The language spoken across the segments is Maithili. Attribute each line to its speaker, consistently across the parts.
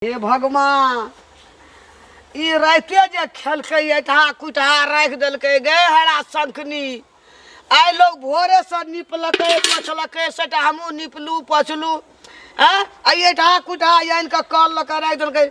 Speaker 1: हे भगवान, ई राइते जे खेलकै एठा कुटहा राखि देलकै गे हरा शंखनी। आइ लोग भोरेसँ निपलकै पोछलकै, सेटा हमहूँ निपलू पोछलू। आँय, आ एठा कुटहा आनि कऽ कल लऽ कऽ राखि देलकै।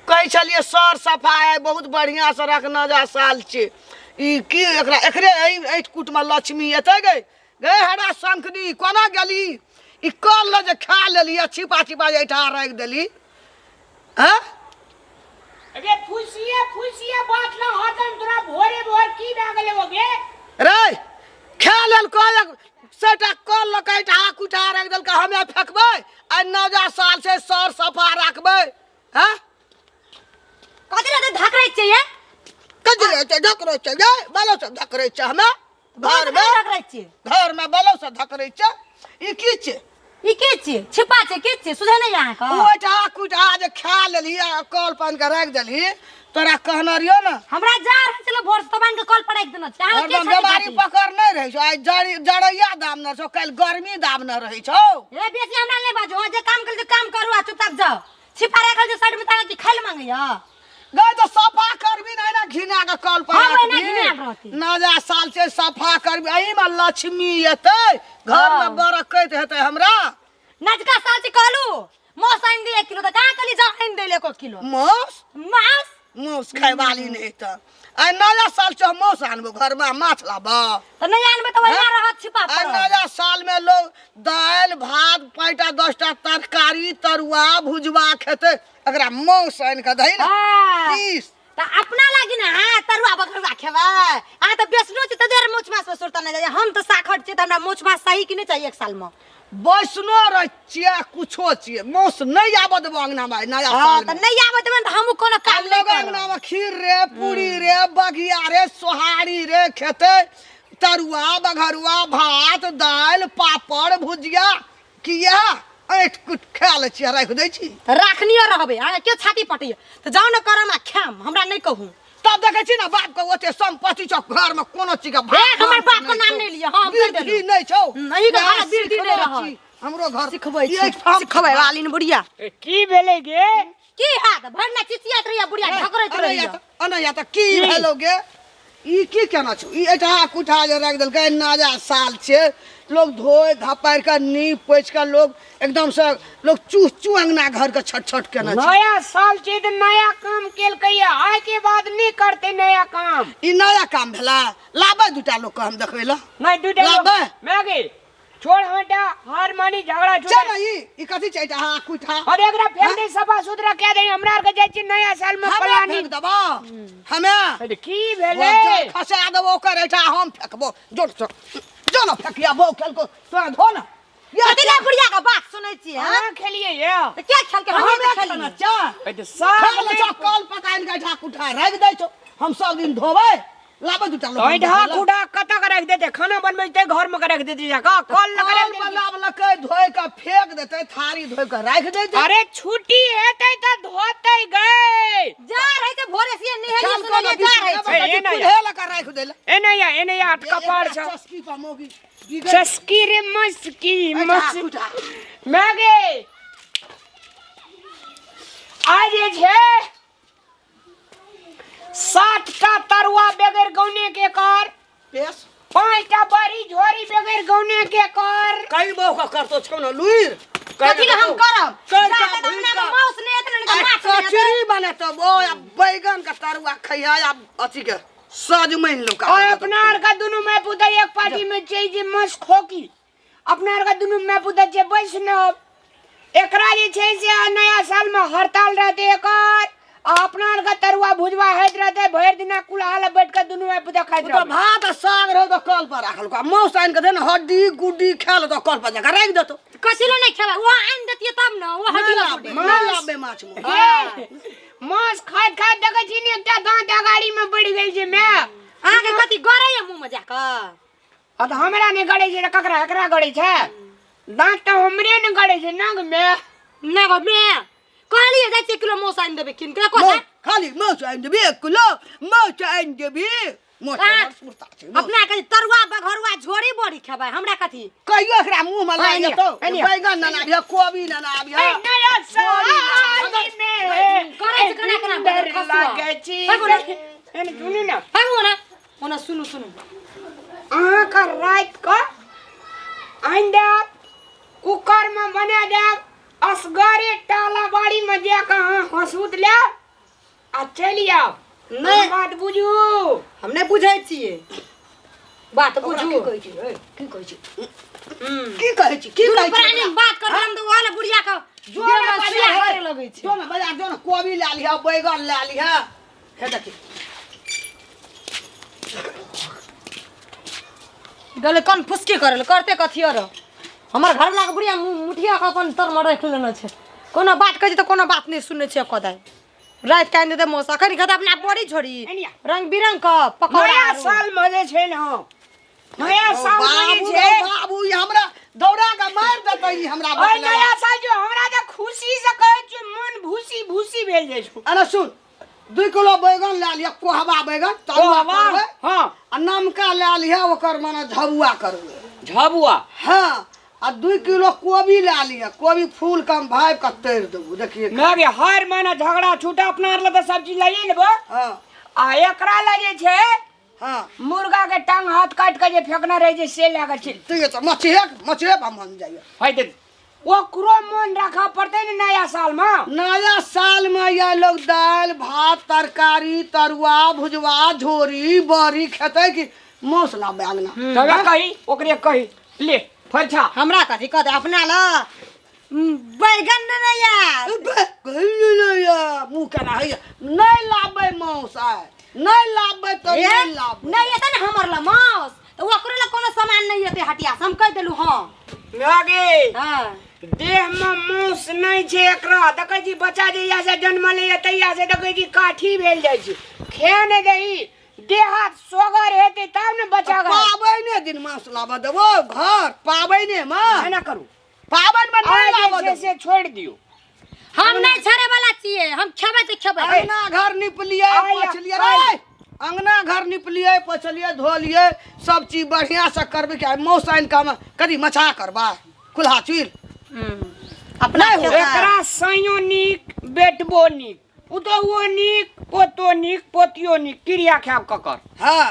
Speaker 1: कहै छलियै सर सफाइ आइ बहुत बढ़िआँसँ रखना जा साल छै। ई की एकरा एकरे एहि एहि कुटमे लक्ष्मी एतै गे? गे हरा शंखनी, कोना गेली? ई कल लऽ जे खा लेली आ छिपा छिपा जे एहिठाम राखि देली। आँय?
Speaker 2: अरे फुसिया फुसिया बात ना हतन तोरा भोरे भोर की भए गेलै ओ गे?
Speaker 1: रे खा लेलको एक सेटा कल लऽ कऽ एहिठाम कुटा राखि देलकै। हमे फेकबै आइ नवजा साल छै, सर सफा राखबै। हँ,
Speaker 3: कथी लए धकरै छियै ये?
Speaker 1: कथी रहै छै धकरै छै गे? बालो सब धकरै छै हमे घर में।
Speaker 3: धकरै छियै
Speaker 1: घर में बालो सब धकरै छै। ई की छै?
Speaker 3: ई की छियै? छिपा छै की छियै? सुझै नहि अहाँके?
Speaker 1: ओहिठा कुटहा जे खा लेलही आ कल पानि के राखि देलही, तोरा कहने रहियो ने।
Speaker 3: हमरा जा रहल छलै भोर से, तब आनि के कल पर राखि देने छै। अहाँ के
Speaker 1: हरदम बेमारी पकड़ नहि रहै छौ। आइ जड़ी जड़ैया दाम न छौ, काल्हि गर्मी दाम न रहै छौ।
Speaker 3: ए बेसी हमरा नहि बाजू। अहाँ जे काम करै छै काम करू आ चुपचाप जाउ। छिपा राखल छै साइड में, तारा की खाइ लए मांगैया?
Speaker 1: गै तऽ सफा करबी ने, एना घिना के कल पर
Speaker 3: हाँ, एना
Speaker 1: राखबी।
Speaker 3: घिनायल रहतै।
Speaker 1: नया साल छै, सफा करबी, एहिमे लक्ष्मी एतै घर में,
Speaker 3: हाँ।
Speaker 1: बरकत हेतै हमरा।
Speaker 3: नजका साल छै कहलू मांस आनि दे 1 किलो, तऽ कहाँ कहली जा आनि दे 1 किलो
Speaker 1: मांस।
Speaker 3: मांस।
Speaker 1: मांस खाय वाली नहि तऽ आइ नया साल छै, हम मांस आनबो घर में, माछ लाबो?
Speaker 3: तऽ नहि आनबै तऽ वही रहत छिपा
Speaker 1: आइ
Speaker 3: पर।
Speaker 1: नया साल में लोग दालि भात 5टा 10टा तरकारी तरुआ भुजवा खेतै, एकरा मांस आनि कऽ दही ने।
Speaker 3: हाँ।
Speaker 1: पीस
Speaker 3: तऽ अपना लागी ने अहाँ तरुआ बघरुआ खेबै। अहाँ तऽ बेसनो छी तऽ देर माछ मास पर सुरता नहि जाइए। हम तऽ साखट छी, तऽ हमरा माछ मास सही कि नहि चाही एक साल में?
Speaker 1: वैष्णो रह छियै, कुछो छियै, मांस नहि आबऽ देबो अंगना में नया
Speaker 3: हाँ,
Speaker 1: साल
Speaker 3: तऽ
Speaker 1: में।
Speaker 3: नहि आबऽ देबै तऽ हमहूँ कोनो काम नहि
Speaker 1: लोग
Speaker 3: करब।
Speaker 1: अंगना में खीर रे, पूरी रे, बघिया रे, सोहारी रे खेतै, तरुआ बघरुआ भात दालि पापड़ भुजिया। किया ऐठ कुट खा लै छियै, राखि दै छी?
Speaker 3: तऽ राखनियो रहबै, अहाँके केओ छाती पटैया तऽ जाउ ने करम आ खायम, हमरा नहि कहू।
Speaker 1: तब देखै छी ने, बाप के ओते संपत्ति छौ, घर में कोनो चीज के भाग
Speaker 3: हे, हमर बाप के
Speaker 1: नहि
Speaker 3: नाम
Speaker 1: छौ।
Speaker 3: नहि लिअ, हम कहि
Speaker 1: वृद्धि
Speaker 3: देलहुँ।
Speaker 1: नहि छौ।
Speaker 3: अहीं के घर में वृद्धि नहि
Speaker 1: सिखलो
Speaker 3: रहत।
Speaker 1: छी, हमरो घर
Speaker 3: सिखबै छी,
Speaker 1: ई एहिठाम
Speaker 3: सिखबै वाली ने बुढ़िया।
Speaker 2: ए, की भेलै गे?
Speaker 3: की हैत, भरि ना चिचियाइत रहैया बुढ़िया, ढकरैत रहैया।
Speaker 1: अनैया तऽ की भेलौ गे? ई की केना छौ? ई एठा कुठा जे राखि देलकै, नया साल छै, लोग धोइ धपारि कऽ नीप पोछि कऽ, लोग एकदम से लोग चूह चूह अंगना घर के छट छट केने छै।
Speaker 2: नया साल छै तऽ नया काम केलकै या, आइ के बाद नहि करतै नया काम।
Speaker 1: ई नया काम भेलै? लाबै दूटा लोग के हम देखबै लए।
Speaker 2: नहि दूटा लोक-
Speaker 1: लाबै।
Speaker 2: मैं गे छोड़, हटा हार मानी झगड़ा
Speaker 1: चल
Speaker 2: छुटा।
Speaker 1: ने, ई कथी छै एठा कुठा?
Speaker 2: और एकरा फेंक दे, सफा सुथरा कह दे। हमरा आर के जाइ छी नया साल में
Speaker 1: हमे
Speaker 2: प्लानिंग।
Speaker 1: फेंक देबो हमे?
Speaker 2: अरे की भेलै?
Speaker 1: वो खसा देबो ओकर, एठा हम फेंकबो। जोर से जो ने फेंकिया बो खेलको, तोरा धो ने।
Speaker 3: ये कथी लए बुढ़िया के बात सुनै छियै, हाँ?
Speaker 2: अहाँ खेलियै ये?
Speaker 3: तऽ के खेलकै? हमे
Speaker 1: हमे
Speaker 3: तऽ
Speaker 1: खेलना
Speaker 3: खेलियै।
Speaker 1: चाह
Speaker 2: ए तऽ साग
Speaker 1: खा ले छौ, कल पकाइन के एठा कुठा राखि दै छौ, हम सब दिन धोबै। लाबै दूटा लोग
Speaker 2: ऐठा कुठा कतऽ के राखि देतै? खाना बनबै छै घर में के राखि देतै जाकऽ कल लग
Speaker 1: कल
Speaker 2: राखि देतै।
Speaker 1: बनाबलकै, धोइ के फेंक देतै, थारी धोइ के राखि देतै।
Speaker 2: अरे छुट्टी हेतै तऽ धोतै गै।
Speaker 3: जा रहै छै भोरे से नहेलियै
Speaker 1: चल
Speaker 3: सुनेलियै जा रहै छै।
Speaker 2: ए, नहि।
Speaker 1: कुल्हे लऽ के राखि देले।
Speaker 2: एने या, एने या, कपार छौ।
Speaker 1: चस्की पर मौगी बिगड़
Speaker 2: चस्की रे मस्की
Speaker 1: ऐठा
Speaker 2: मस्की
Speaker 1: कुठा।
Speaker 2: मैं गे आज जे छै 7टा तरुआ बगैर गौने के कर,
Speaker 1: पेश
Speaker 2: 5टा बड़ी झोरी बगैर गौने के कर।
Speaker 1: कई बहु का करतो छौ न लुइर।
Speaker 3: कथी लए हम करब?
Speaker 1: कर
Speaker 3: जा
Speaker 1: का
Speaker 3: तऽ अंगना
Speaker 1: भूल
Speaker 3: मे माउस नहि एतै ने तऽ माछ नहि एतै।
Speaker 1: कचरी बनेतो बो, आ बैगन के तरुआ खइहा, आ अथी के सजमनि लोका।
Speaker 2: और अपना आर का दुनू मैं पुता एक पार्टी में छै जे मस खोकी। अपना आर का दुनू मैं पुता जे वैष्णव, एकरा जे छै से नया साल में हड़ताल रहते एकर, आ अपना आर का तरुआ भुजवा होइत रहते भरि दिना कुल्हा बैठ के दुनू मैं पुता खाइत
Speaker 1: तो
Speaker 2: रहबै।
Speaker 1: भात आ साग रहो तो कल पर राखल का, माउस आनि के दे ने, हड्डी गुड्डी खा लेतो, कल पर जाके राखि देतो।
Speaker 3: कथी लए नहि खेबै? ओ आनि देतियै तब ने, ओ हड्डी
Speaker 1: नहि लाबे,
Speaker 3: गुड्डी।
Speaker 1: नहि लाबे माछ मौस।
Speaker 2: हे, मांस खाइत खाइत देखै छी ने एकटा दांत अगाड़ी में बढ़ि गेल छै my.
Speaker 3: अहाँके कथी गड़ैया मुँह में जाकऽ?
Speaker 2: आ तऽ हमरा नहि गड़ै छै तऽ ककरा एकरा गड़ै छै? दांत तऽ हमरे ने गड़ै छै नग मे।
Speaker 3: नहि गो मे, कहलियै जाइ छियै किलो मांस आनि देबै कीन के,
Speaker 1: खाली मांस आनि देबी, 1 किलो मांस आनि देबी। मोछ
Speaker 3: आ,
Speaker 1: बड़ सुरता छै मोछ।
Speaker 3: अपना के तरुआ बघरुआ झोरी बोरी खेबै हमरा कथी
Speaker 1: कहियो एकरा मुंह में
Speaker 2: हाँ,
Speaker 1: लागि
Speaker 2: एनिया,
Speaker 1: जेतौ
Speaker 2: एनिया।
Speaker 1: बैगन ना लाबिह कोबी ना लाबिह
Speaker 2: ए, नया साल में
Speaker 3: करै छै केना केना
Speaker 2: सुंदर
Speaker 3: खसुआ।
Speaker 2: लागै छी।
Speaker 3: भागो ने।
Speaker 2: एने सुनू ने
Speaker 3: भागू ना ओना सुनू सुनू
Speaker 2: अहाँके राति कऽ आनि देब कुकरमे बना देब असगरे टाला बाड़ीमे जा कऽ अहाँ हँसूत लेब आ चलि आउ
Speaker 3: नहि।
Speaker 2: बात बुझू
Speaker 3: हम नहि बुझै छियै बात
Speaker 1: ओकरा
Speaker 3: बुझू
Speaker 1: की कहै छी ए, की कहै छी
Speaker 3: हम्म।
Speaker 1: की कहै छी की
Speaker 3: दुनू
Speaker 1: कहै छी
Speaker 3: प्राणी
Speaker 1: ओकरा?
Speaker 3: बात करबै हम तऽ ओहने बुढ़िया के
Speaker 1: जो ने
Speaker 3: देहमे
Speaker 1: बाजार
Speaker 3: सुइया
Speaker 1: है,
Speaker 3: करे लगै छै
Speaker 1: जो ने बाजार जो ने कोबी लए लिह बैगन लए लिह हे देखी
Speaker 3: गले कन फुसकी करे करते कथी आर हमर घर लाग बुढ़िया मुठिया के अपन तर में राखि लेने छै कोनो बात कहै छै तऽ कोनो बात नहि सुनै छै कदाइ राति कानि देतै मौसा अखन खेतै अपना बड़ी झोरी
Speaker 2: एनिया।
Speaker 3: रंग बिरंग के पकौड़ा
Speaker 2: नया
Speaker 3: आरू।
Speaker 2: साल में जे छै ने नया साल में
Speaker 1: बाबू
Speaker 2: जे छै
Speaker 1: रे बाबू ई हमरा दौड़ा के मारि देतै ई हमरा
Speaker 2: ओहि
Speaker 1: बतला
Speaker 2: नया साल जो हमरा तऽ खुशी से कहै छियै मन भूसी भूसी भेल जाइ छै
Speaker 1: अरे सुन 2 किलो बैगन लए लिअ कोहबा बैगन तरुआ
Speaker 2: कोहबा?
Speaker 1: करबै
Speaker 2: हाँ।
Speaker 1: आ नमका लए लिअ ओकर मने झबुआ करबै
Speaker 2: झबुआ
Speaker 1: हाँ आ 2 किलो कोबी लए लिअ कोबी फूल कम भावि कऽ तरि देबू देखिए
Speaker 2: मैं गे हर महीना झगड़ा छूटा अपना आर लए तऽ सब्जी लाइए लेबो
Speaker 1: हाँ
Speaker 2: आ एकरा लए जे छै
Speaker 1: हाँ
Speaker 2: मुर्गा के टांग हाथ काटि के जे फेकना रहै छै से लए कऽ चलि
Speaker 1: ठीक है तऽ मछिए मछिए पर मन जाइए
Speaker 2: है तऽ ओकरो मन राखऽ पड़तै ने नया साल में
Speaker 1: नया साल में यह लोग दालि भात तरकारी तरुआ भुजवा झोरी बड़ी खेतै कि मांस लाबे अंगना
Speaker 2: तबे कही ओकरे कही ले फरिछा
Speaker 3: हमरा कथी कहते अपना ल बैगन ने यार
Speaker 1: मुँह केना होइए नहि लाबै मांस आइ नहि लाबै तऽ नहि लाबै
Speaker 3: नहीं एतै ने हमर ल मांस तऽ ओकरो ल कोनो सामान नहीं एतै हटिया से हम कहि देलू हाँ
Speaker 2: गे
Speaker 3: हाँ
Speaker 2: देह में मांस नहीं छै एकरा देखै छी बच्चा जहिया से जन्म लैया तहिया से देखै छी काठी भेल जाइ छै खे नहि दही देह हाथ सोगर हेतै तब ने बच्चा के
Speaker 1: पाबैने दिन मांस लाबऽ देबो घर पाबैने मे
Speaker 2: एना करू
Speaker 1: पाबनि मे नहि
Speaker 2: आइ जे
Speaker 1: लाबऽ
Speaker 2: छै
Speaker 1: देबो
Speaker 2: से छोड़ि दियौ
Speaker 3: हम नहीं छड़े वाला छियै हम खेबै तऽ खेबै
Speaker 1: अंगना घर निपलियै
Speaker 2: आइ
Speaker 1: पोछलियै
Speaker 2: काल्हि।
Speaker 1: रे अंगना घर निपलियै पोछलियै धोलियै सब चीज बढ़िया से करबै कि आइ मौस आनि कऽ हम कदी मछा करबा कुल्हा चुल
Speaker 3: अपना
Speaker 1: नहि हो।
Speaker 3: खेबै।
Speaker 2: एकरा साइयो नीक बेटबो नीक पुतोहुओ नीक पोतो नीक पोतियो नीक क्रिया खायब ककर
Speaker 1: हाँ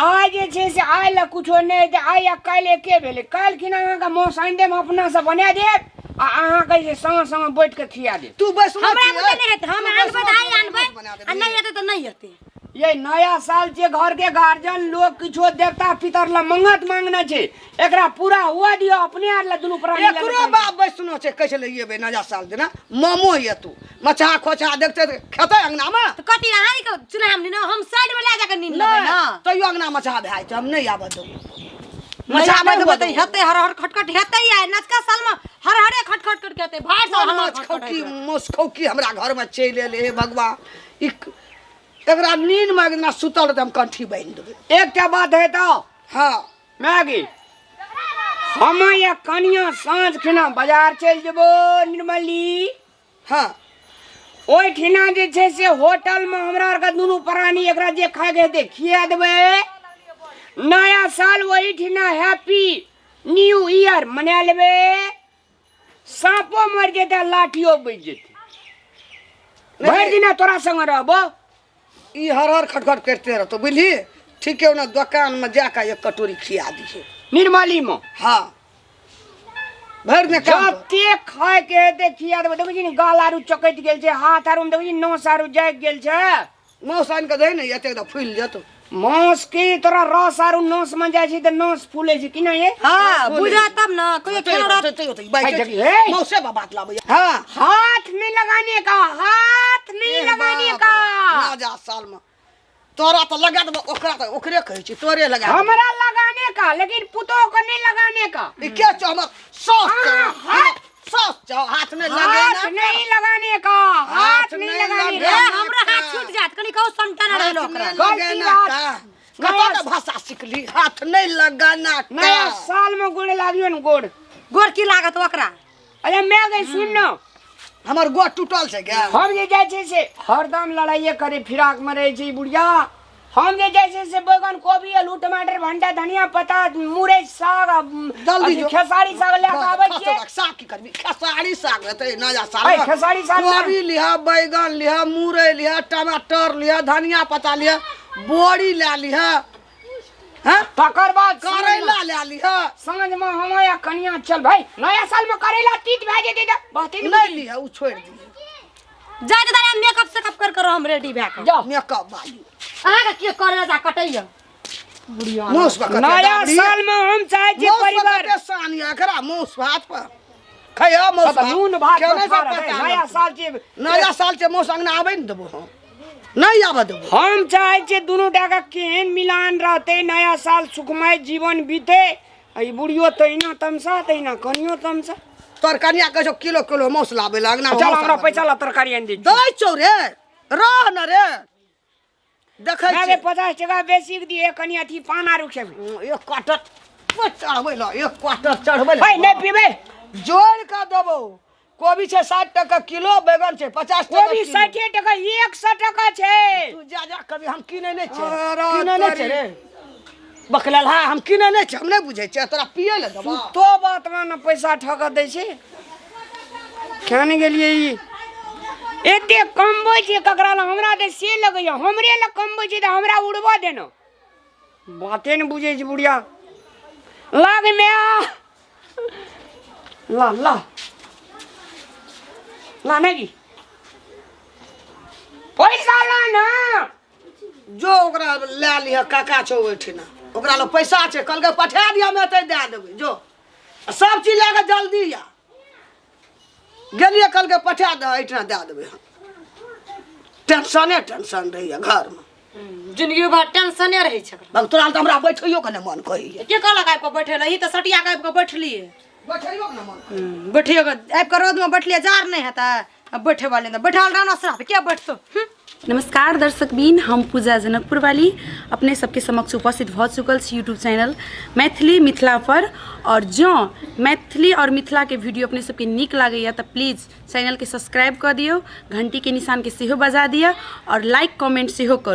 Speaker 2: आइ जे छै से आइ लए कुछो नहि हेतै आइ आ काल्हि एके भेलै काल्हि खिना अहाँके मांस आनि देब अपनासँ बना देब आ अहाँके जे संगे संगे बैठ कऽ खिया देब
Speaker 1: तू बैसलो
Speaker 3: हमरा
Speaker 1: छियै?
Speaker 3: बुते नहि हेतै हम
Speaker 1: तू
Speaker 3: आनबै
Speaker 1: बैसलो
Speaker 3: तऽ आइ
Speaker 1: छियै,
Speaker 3: आनबै
Speaker 1: बना
Speaker 3: आ नहि हेतै तऽ नहि हेतै
Speaker 2: ये नया साल छै घर के गार्जियन लोग किछो देवता पितर ला मंगत मांगना छै एकरा पूरा हुआ दियो अपने आर ला दुनू प्राणी ला
Speaker 1: एकरो बाप बैसनो छै कैसे ले एबै नया साल दिना मामो ये तू मछा खोछा देखते तऽ खेतै अंगना मे
Speaker 3: तऽ कथी अहाँ के चूल्हा मे नीन हम साइड में लए जाके नीन लेबै ना
Speaker 1: तैयो अंगना मछा भए जेतै हम नहि आबऽ देबौ
Speaker 3: मछा
Speaker 1: मछा
Speaker 3: नहि
Speaker 1: नहि
Speaker 3: देबै तऽ
Speaker 1: देबौ
Speaker 3: हेतै हर हर खटखट हेतै आइ नचका साल मे हर हरे खटखट करके हेतै भार साल हर हर
Speaker 1: माछ
Speaker 3: खटखट
Speaker 1: खौकी
Speaker 3: हेतै।
Speaker 1: माछ खौकी हमरा घरमे चलि एलै हे भगवान ई एकरा नींद मे एकदिना सुतल रहतै हम कंठी बान्हि देबै
Speaker 2: एकटा बात है तो
Speaker 1: हँ
Speaker 2: मैगी हम या कनिया साँझ खिना बाजार चलि जेबो निर्मली
Speaker 1: हँ
Speaker 2: ओहिठिना जे छै से होटलमे हमरा आरके दुनू प्राणी एकरा जे खायके हेतै खिया देबै नया साल ओहिठिना हैप्पी न्यू ईयर मना लेबै साँपो मरि जेतै आ लाठियो बचि जेतै भरि दिना तोरा संग रहबो
Speaker 1: ई हर हर खटखट करिते रहतौ बुझली ठीके ओना दोकानमे जाकऽ एक कटोरी खिया दिहे
Speaker 2: निर्मलीमे
Speaker 1: हँ भरि दिन काम कर।
Speaker 2: जते खायके हेतै खिया देबै देखै छी ने गाल आरू चकटि गेल छै हाथ आरू मे देखै छी नस आरू जागि गेल छै
Speaker 1: मांस आनि कऽ दही ने एतेक तऽ फुलि जेतौ
Speaker 2: मांस के तोरा रस आरू नस में जाइ छै तऽ नस फूले छै कि नहि ये
Speaker 3: हाँ बुझा तब ना कोई खेल रहा
Speaker 2: भाई देखी, हे।
Speaker 1: मौसे बा बात लाबैया हाँ
Speaker 2: हाथ नहीं लगाने का हाथ नहीं लगाने का
Speaker 1: ना जा साल में तोरा तऽ लगा देबो ओकरा तऽ ओकरे कहै छी तोरे लगा देबो।
Speaker 2: हमरा लगाने का लेकिन पुतोह को नहीं लगाने का
Speaker 1: ई के छौ हमर सास छौ
Speaker 2: हाँ,
Speaker 1: हमर सास छौ हाथ नहि लगे
Speaker 2: हाथ नहीं लगाने का हाथ नहीं लगाने
Speaker 3: ए
Speaker 2: का
Speaker 3: हमरा हाथ छूट जात कनी कहू समटा ना रहलो ओकरा
Speaker 2: गलती बात।
Speaker 1: कतऽ के भाषा सिखली हाथ नहीं लगाना का
Speaker 2: नया साल में गोड़ लागियो न गोड़
Speaker 3: गोड़ की लागत ओकरा
Speaker 2: अरे मैं गई सुन न
Speaker 1: हमर गोड़ टूटल छै गे
Speaker 2: हम जे जाइ छै से हरदम लड़ाइए करे फिराक में रहै छै ई बुढ़िया हम जे जाइ छै से बैगन कोबी आलू टमाटर भंटा धनिया पत्ता मुरई साग आ,
Speaker 1: जल्दी
Speaker 2: अथी
Speaker 1: जो।
Speaker 2: खेसारी साग लए कऽ आबै छियै।
Speaker 1: साग की करबी? खेसारी साग हेतै नया साल
Speaker 2: ऐ,
Speaker 1: मे।
Speaker 2: खेसारी साग नहि।
Speaker 1: कोबी लिह, बैगन लिह, मुरई लिह, टमाटर लिह, धनिया पत्ता लिह, बोरी लए लिह, हैं?
Speaker 2: तकर बाद
Speaker 1: करैला लए लिह।
Speaker 2: साँझमे हम या कनिया चल भाई, नया सालमे करैला तीत भए जेतै तऽ बाते नहि।
Speaker 1: नहि लिह, ओ छोड़ि दिह।
Speaker 3: जाय दे तारे, मेकअप सेकअप कर कर हम रेडी भए कऽ।
Speaker 2: जाओ।
Speaker 1: मेकअप वाली।
Speaker 3: अहाँके के करे जा कटैया?
Speaker 1: मौस पर कते
Speaker 2: नया
Speaker 1: दाबरी?
Speaker 2: सालमे हम चाहै छी
Speaker 1: मौस पर
Speaker 2: परिवार
Speaker 1: कते शान यऽ एकरा? मौस भात पर खैया, मौस
Speaker 2: तऽ
Speaker 1: भात।
Speaker 2: नून भात
Speaker 1: केने
Speaker 2: पर
Speaker 1: से
Speaker 2: खा रहल
Speaker 1: पता
Speaker 2: नया
Speaker 1: लगतै?
Speaker 2: साल छै।
Speaker 1: नया साल छै, मौस अंगना आबै ने देबो हम, नहि आबऽ देबो।
Speaker 2: हम चाहै छियै दुनू टाके केहन मिलान रहतै, नया साल सुखमय जीवन बीते। आ ई बुढ़ियो तहिना तमसा, तहिना कनियो तमसा।
Speaker 1: तोर कनिया कहै छौ किलो किलो मौस लाबै लए अंगना।
Speaker 2: चल, हमरा पैसा ला, तरकारी आनि दै।
Speaker 1: दै छौ रे, रह न रे, देखै
Speaker 2: मैं
Speaker 1: छियै।
Speaker 2: 50 टका बेसी के दिए कनि अथी पान आरू खेबै।
Speaker 1: एक क्वार्टर चढ़बै ल, एक क्वार्टर चढ़बै ल।
Speaker 2: भाई नहि पीबै।
Speaker 1: जोड़ कऽ देबौ। कोबी छै 60 टका किलो, बैगन छै 50 टका
Speaker 2: कोबी
Speaker 1: किलो।
Speaker 2: 60 टका, 100 टका छै।
Speaker 1: तू जा जा, कभी हम किनै नहि छै,
Speaker 2: अरे
Speaker 1: किनै नहि छै रे बकलेलहा, हम किनै नहि छै, हम नहि बुझै छियै, तोरा पियै लए देबौ।
Speaker 2: तो बात में ने पैसा ठक दै छै। केने गेलियै? ई एते कमबै छै ककरा लए? हमरा तऽ से लगैया हमरे लए कमबै छै, तऽ हमरा उड़बऽ देना। बाते ने बुझै छै बुढ़िया। लाग माय, ला ला ला, नहीं की पैसा ला ना।
Speaker 1: जो ओकरा लए लिह, काका छौ ओहिठिना, ओकरा लग पैसा छै, कहलकै पठा दिअ, हम एतै दए देबै। जो आ सब चीज लए कऽ जल्दी आ। गेलियै, कहलकै पठा दे, एहिठिना दए देबै हम। टेंशने टेंशन रहैए घरमे।
Speaker 3: जिंदगी भर टेंशने रहै छै एकरा।
Speaker 1: बग, तोरा तऽ हमरा बैठैयो के नहि मन कहैए।
Speaker 3: के कहलक आबि कऽ बैठे लए? ई तऽ सटिया कऽ आबि कऽ बैठलियै।
Speaker 1: बैठैयो के नहि मन।
Speaker 3: बैठियो कऽ आबि कऽ रौदमे बैठलियै, जाड़ नहि हेतै? आ बैठे वाले तऽ बैठल रहना श्राप के बैठतो।
Speaker 4: नमस्कार दर्शक बीन, हम पूजा जनकपुर वाली अपने सबके समक्ष उपस्थित भऽ चुकल छी यूट्यूब चैनल मैथिली मिथिला पर। और जँ मैथिली और मिथिलाके वीडियो अपने सबके नीक लागैया तऽ प्लीज चैनलके सब्सक्राइब कऽ दियौ, घंटीके निशानके सेहो बजा दिअ और लाइक कमेंट सेहो करू।